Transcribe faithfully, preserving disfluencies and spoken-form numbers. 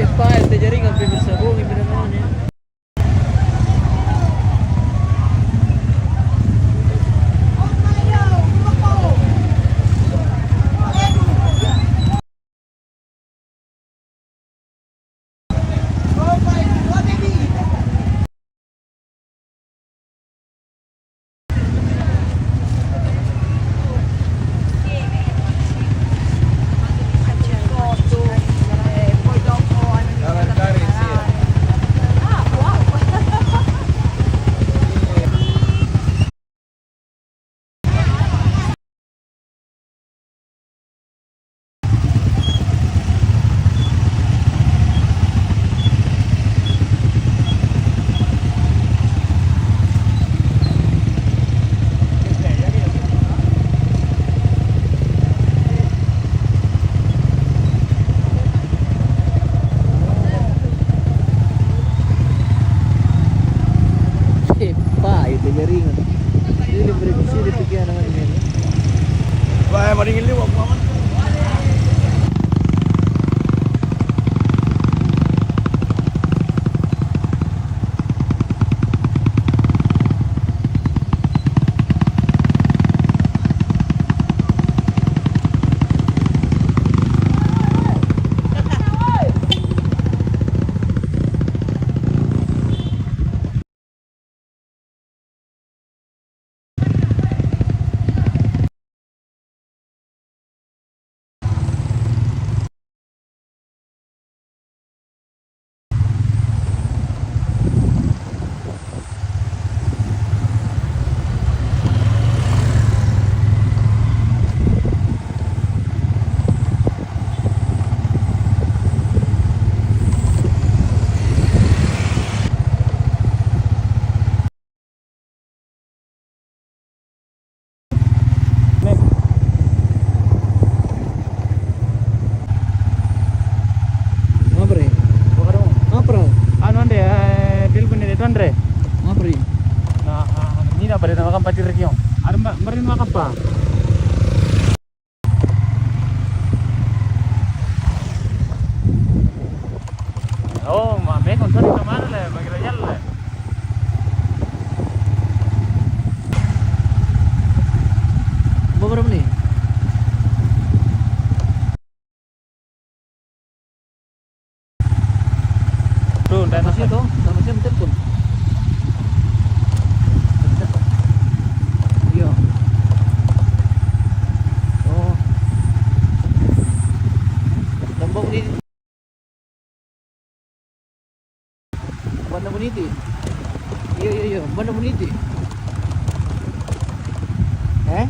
Pae, te jaringan pe bersabong, ini namanya. Epa, itu jaringan. Sili, bre, sili, pikiran naman ini. Wah, maringin liwat, Muhammad. Apa, bre? Apa, bre? Anu, Andre, eh, telepon dari itu, Andre. Apa, bre? Nah, ah, ini apa, Andre, makan pati region? Ada, Mbak, mari makan apa? Oh, ma me kon sori kamar le, bagi rayal le. Berapa menit? Tuh, dan masih tuh, sama siapa telepon? Iya. Oh. Tambah menit. Banda Muniti. Iya, iya, iya, Banda Muniti. Eh?